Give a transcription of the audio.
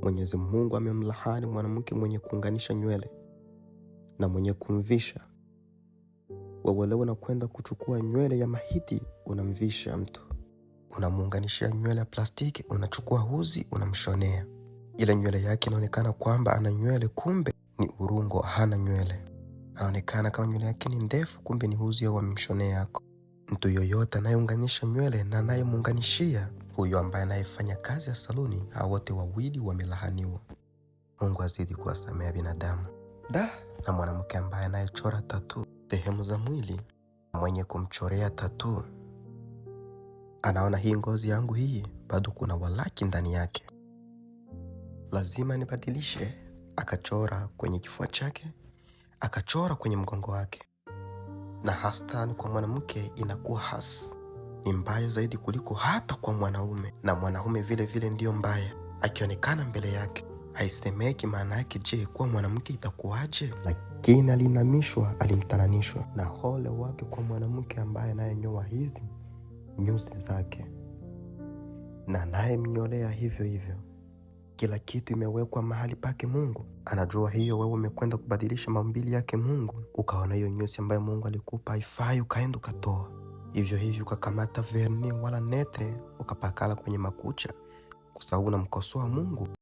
Mwenyezi Mungu amemlaani mwanamke mwenye kuunganisha nywele na mwenye kumvisha. Wewe leo unakwenda kuchukua nywele ya mahiti unamvisha mtu, unamuunganishia nywele ya plastiki, unachukua uzi unamshonea. Ile nywele yake inaonekana kwamba ana nywele, kumbe ni urungo, hana nywele. Anaonekana kama nywele yake ni ndefu, kumbe ni uzi wamemshonea yako. Mtu yoyote anayeunganisha nywele na anayemuunganishia huyo ambaye anayefanya kazi ya saluni, hao wote wawili wamelahaniwa. Mungu azidi kuwasamea binadamu. Da, na mwanamke ambaye anayechora tatu sehemu za mwili, mwenye kumchorea tatu anaona hii ngozi yangu hii bado kuna walaki ndani yake, lazima nibadilishe. Akachora kwenye kifua chake, akachora kwenye mgongo wake. Na hastan kwa mwanamke inakuwa hasi, ni mbaya zaidi kuliko hata kwa mwanaume, na mwanaume vile vile ndiyo mbaya, akionekana mbele yake haisemeki maana yake. Je, kuwa mwanamke itakuwaje? Lakini alinamishwa, alimtananishwa na hole wake kwa mwanamke ambaye anayenyoa hizi nyusi zake na anayemnyolea hivyo hivyo. Kila kitu imewekwa mahali pake. Mungu anajua hiyo. Wewe umekwenda kubadilisha maumbili yake Mungu, ukaona hiyo nyusi ambayo Mungu alikupa haifai, ukaenda ukatoa hivyo hivyo, ukakamata verni wala netre ukapakala kwenye makucha, kwa sababu unamkosoa Mungu.